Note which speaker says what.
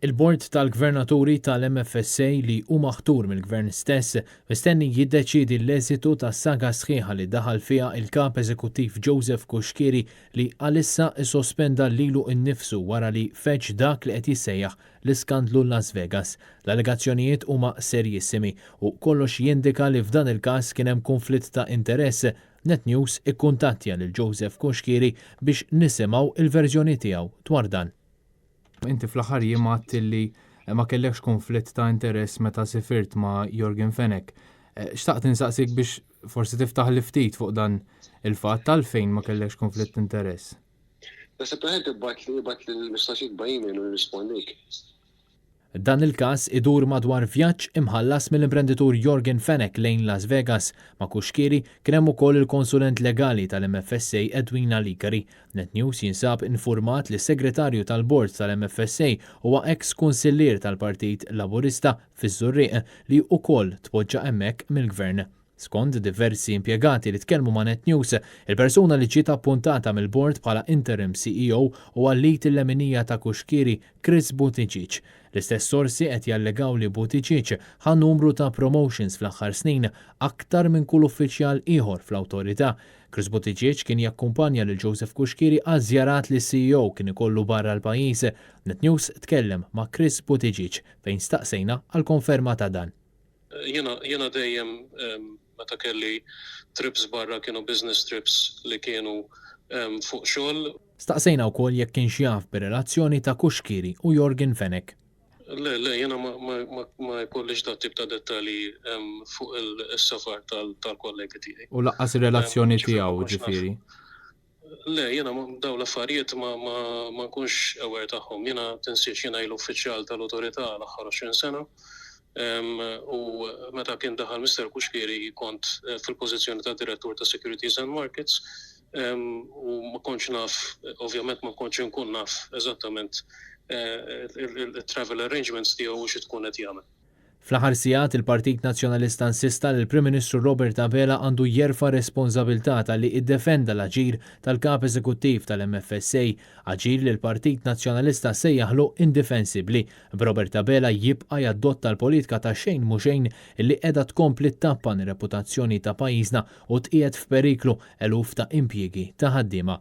Speaker 1: Il-Bord tal-Gvernaturi tal-MFSA li hu maħtur mill-Gvern stess mistenni jiddeċiedi l-eżitu tas-saga sħiħa li daħal fiha il-Kap Eżekuttiv Joseph Cuschieri li għalissa ssospenda lilu nnifsu wara li feġġ dak li qed jissejjaħ l-iskandlu Las Vegas. L-allegazzjonijiet huma serjissimi u kollox jindika li f'dan il-każ kien hemm kunflitt ta' interess. Net News ikkuntattja lil Joseph Cuschieri biex nisimgħu il-verżjoni tiegħu dwar dan. Inti fl-aħħar jiem għedt li ma kellekx konflitt ta' interess meta sifirt ma' Yorgen Fenech. Xtaqt insaqsik biex forsi tiftaħ li ftit fuq dan il-fatt għalfejn ma kellekx konflitt interess.
Speaker 2: Naħseb l-aħjar tibgħatli l-mistoqsijiet by email u nirrispondik.
Speaker 1: Dan il-każ idur madwar vjaġġ imħallas mill-imprenditur Yorgen Fenech lejn Las Vegas. Ma' Cuschieri kien hemm ukoll il-konsulent legali tal-MFSA Edwina Licari. Net News jinsab infurmat li s-Segretarju tal-Bord tal-MFSA huwa eks kunsillier tal-Partit Laburista fiż-Żurrieq li ukoll tpoġġa hemmhekk mill-Gvern. Skont diversi impjegati li tkellmu ma' Net News, il-persuna li ġiet appuntata mill-bord bħala interim CEO huwa l-id il-leminija ta' Cuschieri, Chris Buttigieg. L-istess sorsi qed jallegaw li Buttigieg ħa numru ta' promotions fl-aħħar snin, aktar minn kull uffiċjal ieħor fl-awtorità. Chris Buttigieg kien jakkumpanja lil Joseph Cuschieri għal żjarat li s-CEO kien ikollu barra l-pajjiż. Net News tkellem ma' Chris Buttigieg fejn staqsejna għal konferma ta' dan.
Speaker 3: Jiena dejjem meta kelli trips barra kienu business trips li kienu fuq xogħol.
Speaker 1: Staqsejna wkoll jekk kienx jaf bir-relazzjoni ta' Cuschieri u Yorgen Fenech.
Speaker 3: Le, le, jiena ma jkollix dat tip ta' dettalji fuq is-safar tal-kollegi tiegħi.
Speaker 1: U lanqas ir-relazzjoni tiegħu ġifieri?
Speaker 3: Le, jiena dawn l-affarijiet ma nkunx aware tagħhom. Jiena tinsiex jiena ili uffiċjal tal-awtorità l-aħħar 20 sena u meta kien daħal Mr. Cuschieri kont fil-pożizzjoni ta' Direttur ta' Securities and Markets u ma kontx naf, ovvjament ma kontx inkun naf eżattament il-travel arrangements tiegħu u xi tkun qed jagħmel.
Speaker 1: Fl-aħħar sigħat il-Partit Nazzjonalista insista li l-Prim Ministru Robert Abela għandu jerfa' responsabilità talli iddefenda l-aġir tal-Kap Eżekuttiv tal-MFSA, aġir li l-Partit Nazzjonalista sejjaħlu indifensibbli, b'Robert Abela jibqa' jadotta l-politika ta' xejn mhu xejn illi qiegħda tkompli ttappan ir-reputazzjoni ta' pajjiżna u tqiegħed f'periklu eluf ta' impjiegi ta' ħaddiema.